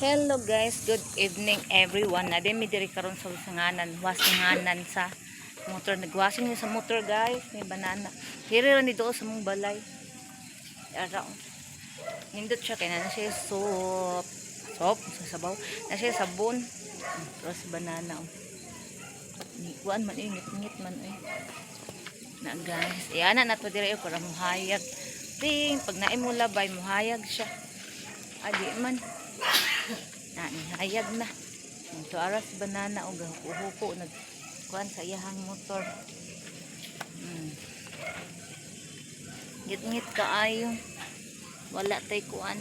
Hello guys, good evening everyone. Naa mi diri karon sa wasinganan, wasinganan sa motor. Nagwasing ni sa motor, guys, may banana. Diri ra ni doon sa mong balay. Ara. Nindot siya kay na siya soap. Soap sa sabaw. Na siya sabon. Pero sa banana, oh. Ni kuan man eh, ngit-ngit man eh. Na guys, iana na to diri eh, para muhayag. Ting, pag naay mo labay, muhayag siya. Adi man. Na, nihayag na. Ito aras banana o gahuko-huko nag kuan sa iyahang motor. Ngit-ngit kaayo. Wala tay kuan.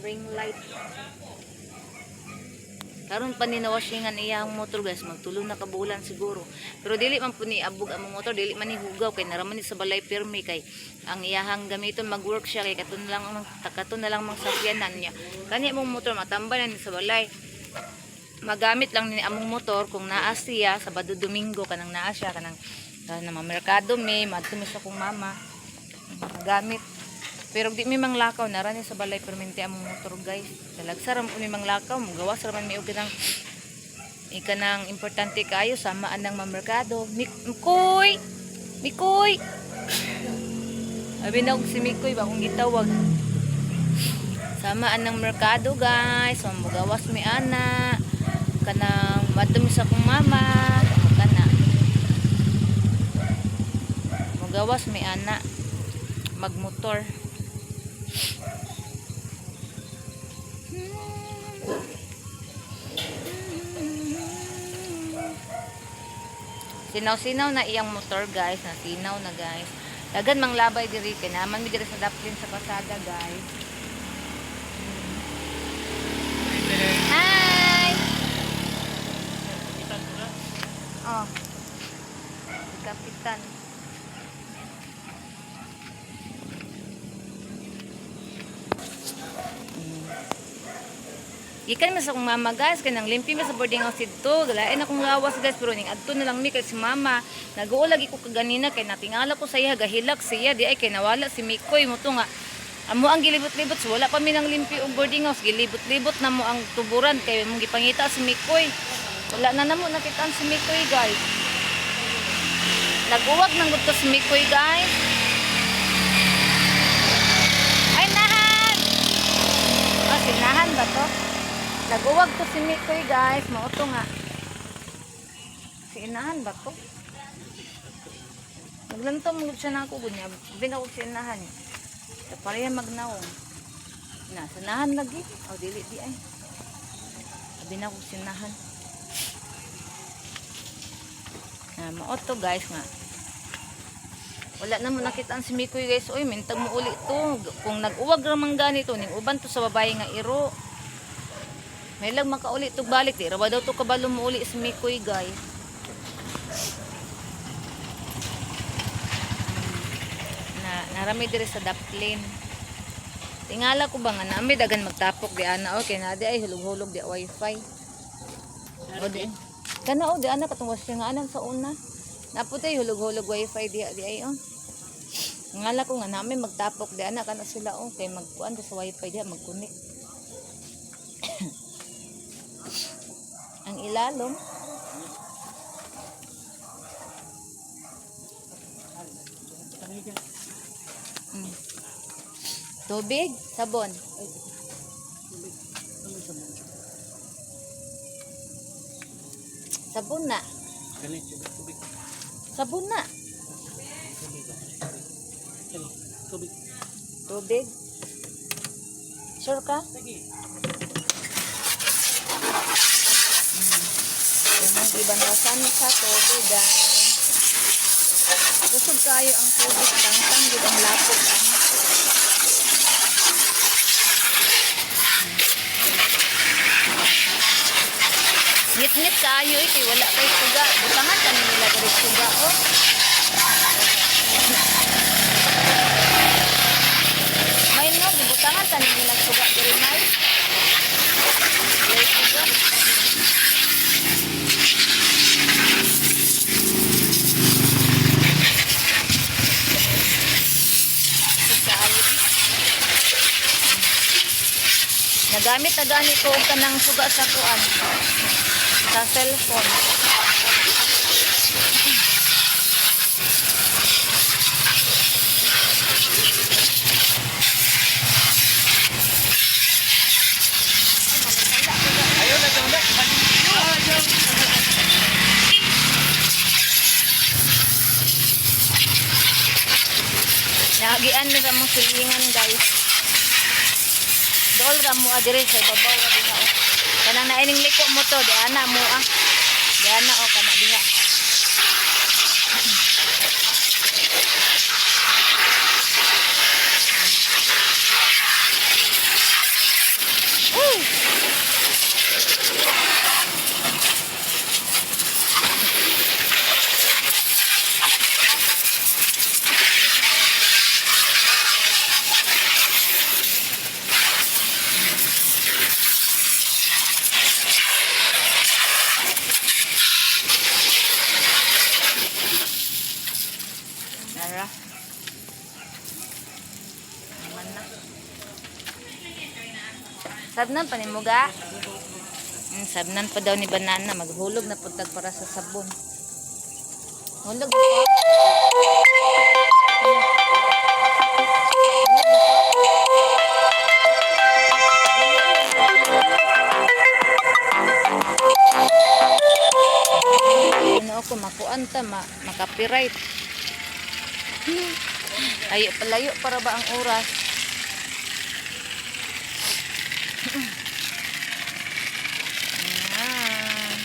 Ring light. Karon pa ni nawashingan iyang motor, guys, magtulo na ka bulan siguro. Pero dili man po ni abog ang motor, dili man ni hugaw kay naraman ni sa balay pirmi, kay ang iyahang gamiton mag-work siya kay katon na lang mang sakyanan niya. Kani mong motor matambay na ni sa balay. Magamit lang ni among motor kung naa siya Sabado, Domingo, kanang naa siya kanang kanang merkado, may madto mi sa kong mama. Magamit. Pero di mi manglakaw, nara ni sa balay permente among motor, guys. Talagsa ra po mi manglakaw, mugawas ra man mi og kanang ikanang importante kayo sama anang mamerkado. Mikoy! Mikoy! Abi na og si Mikoy ba akong gitawag. Sama anang merkado, guys. So mugawas mi ana kanang madto mi sa akong mama kana. Mugawas mi ana magmotor. Sinaw-sinaw na iyang motor, guys, na sinaw na, guys. Dagan mang labay diri kay naman mi diri sa daplin sa pasada, guys. Hi. Oh. Si Kapitan. Gikan man sa akong mama, guys, kay nang limpi man sa boarding house didto. Galain akong lawas, guys, pero ning adto na lang mi kay si mama. Naguo lagi ko kaganina kay natingala ko sa iya gahilak siya di ay kay nawala si Mikoy mo to nga. Amo ang gilibot-libot, so wala pa mi nang limpi og boarding house, gilibot-libot na mo ang tuburan kay mong gipangita si Mikoy. Wala na namo nakitaan si Mikoy, guys. Naguwag nang gud to si Mikoy, guys. Ay, Nahan! Ah, si Nahan ba to? Naguwag to si Mikoy, guys. Mao to nga. Si Inahan ba to? Naglantaw mo gud siya na ako gunya. Bin ako si Inahan. Sa pareha magnawong. Na, sanahan lagi. O, dili di ay. Sabi na ko sinahan. Na, mao to guys nga. Wala na mo nakitaan si Mikoy, guys. Uy, mintag mo uli to. Kung nag-uwag ramang ganito, ning uban to sa babae nga iro. May lang makauli to balik. Di rawa daw to kabalo mo uli si Mikoy, guys. Na narami diri sa daplin. Tingala ko ba nga nami dagan magtapok di ana, okay na di ay hulog-hulog di wifi. O di. Kana o di ana katong siya nga anan sa una. Naputay hulog-hulog wifi di di ay oh. Ngala ko nga nami magtapok di ana kana sila oh kay magkuan sa wifi diha mag-connect. Ang ilalom. Tubig, sabon. Sabon na. Tubig. Sabon na. Tubig. Tubig. Tubig. Sure ka? Sige. Yung gibanwasan sa tubig, guys. Kusog kayo ang tubig. Tangtang gud ang lapok. Ano? Ngit-ngit kaayo eh, kay wala kay suga. Butangan kani nila diri suga, oh. May no, gibutangan kani nila suga diri may. Walay suga. Kusog kaayo. Gamit na gani ko og kanang suga sa kuan. Sa cellphone. Ayaw na daw na. Ayaw. Nahagian na sa mong silingan, guys. Dool ra mo adire sa ibabaw ra diha oh. Kanang naining liko mo to, di ana mo ah. Di ana oh kana diha. Woo! Nara. Naman na. Sabnan pa ni Muga. Sabnan pa daw ni Banana. Maghulog na puntag para sa sabon. Hulog na po. Hulog na po. Ano ako, makuan ta, makapiright. Ay, palayo para ba ang oras? Ayan.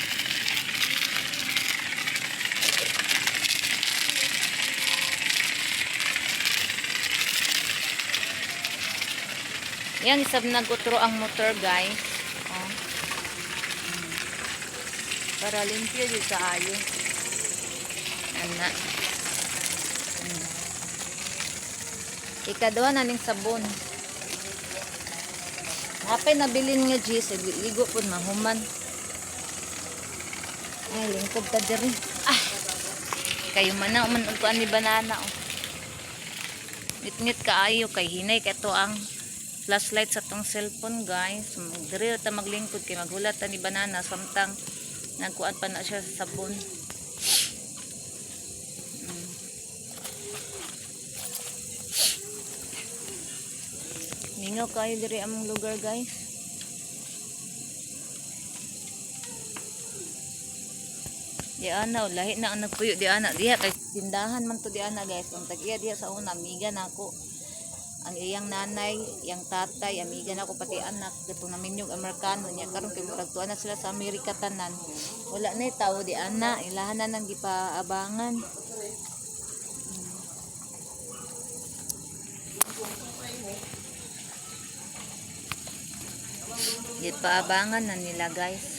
Yan, isab nagutro ang motor, guys. Oh. Para limpyo di kaayo. Ana. Ikaduha na ning sabon. Napay nabilin nga Gis, ligo pud mahuman. Ay, lingkod ta diri. Ah. Kayo man na man og kuan ni banana oh. Ngit-ngit kaayo kay hinay kato ang flashlight sa tong cellphone, guys. Diri ta maglingkod kay maghulat ta ni banana samtang nagkuan pa na siya sa sabon. Mingaw kayo diri among lugar, guys. Di ana, oh, lahi na ang nagpuyo di ana diha kay tindahan man to di ana, guys. Ang tag-iya diha sa una, amiga na ako. Ang iyang nanay, iyang tatay, amiga na ako pati anak katong naminyog Amerikano niya karon kay murag tuwa na sila sa Amerika tanan. Wala na tawo di ana, ilahan na nang gipaabangan. Gipaabangan na nila, guys.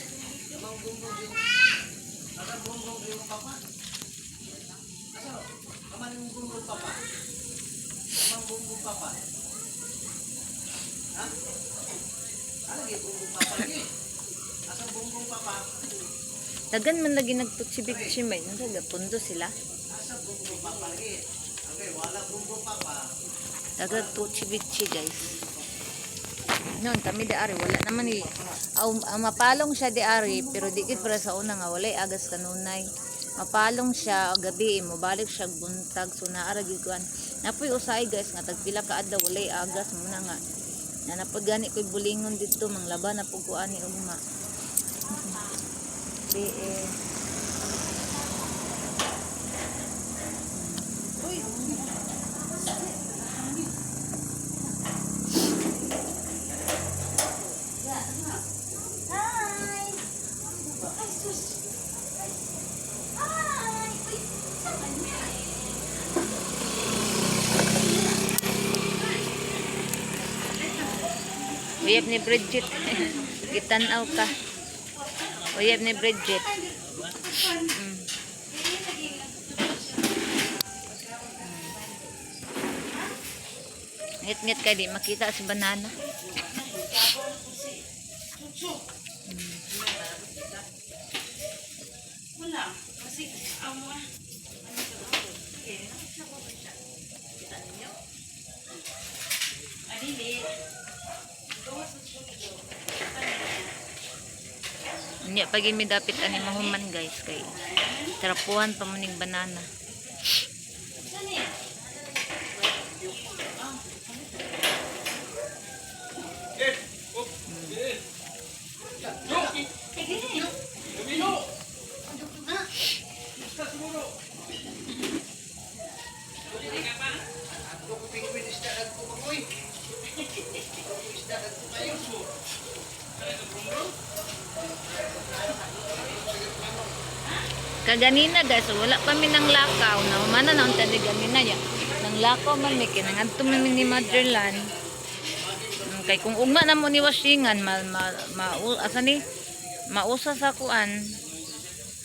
Dagan man lagi nagtutsibik-tsi may nasa pundo sila. Dagag tutsibik-tsi, guys. Noon kami di ari wala naman eh. Aw, ah, mapalong siya di ari pero di gid para sa una nga walay agas kanunay. Mapalong siya og gabi eh, mobalik siya og buntag so naa ra gid kuan. Napoy usahay, guys, nga tagpila ka adlaw walay agas muna nga. Na napod gani ko'y bulingon didto manglaba na pug ko ani ugma. Di eh. Uyab ni Bridget. Gitanaw ka. Uyab ni Bridget. Ngit-ngit ka di makita si banana. Unya pag mi dapit ani mahuman, guys, kay trapuhan pa mo ning banana. Kaganina, guys, so wala pa mi nang lakaw na humana na unta ni ganina niya. Nang lakaw man mi kay nangadto man mi ni Motherland. Kay kung ugma na mo ni washingan ma, ma, ma asa ni mausa sa kuan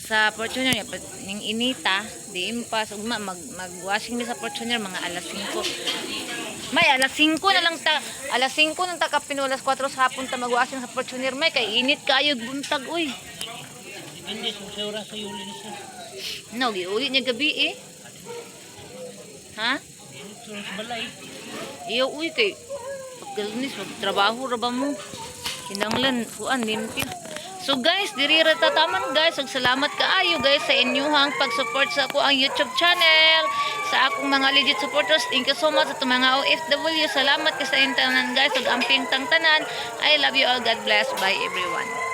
sa Fortuner niya ning inita di impas ugma mag mag-washing mi sa Fortuner mga alas 5. May alas 5 na lang ta, alas 5 nang ta kapin alas 4 sa hapon ta mag-washing sa Fortuner may kay init kaayo buntag uy. Hindi, sa oras sa yuli ni siya. No, giuli niya gabi eh. Ha? Sa balay. Iyo uy kay pagkalunis magtrabaho ra ba mo? Kinanglan kuan limpyo. So guys, diri ra tataman, guys. Ug salamat kaayo, guys, sa inyuhang pag-support sa ako ang YouTube channel, sa akong mga legit supporters. Thank you so much sa itong mga OFW. Salamat kay sa inyong tanan, guys. Ug amping tang tanan. I love you all. God bless. Bye, everyone.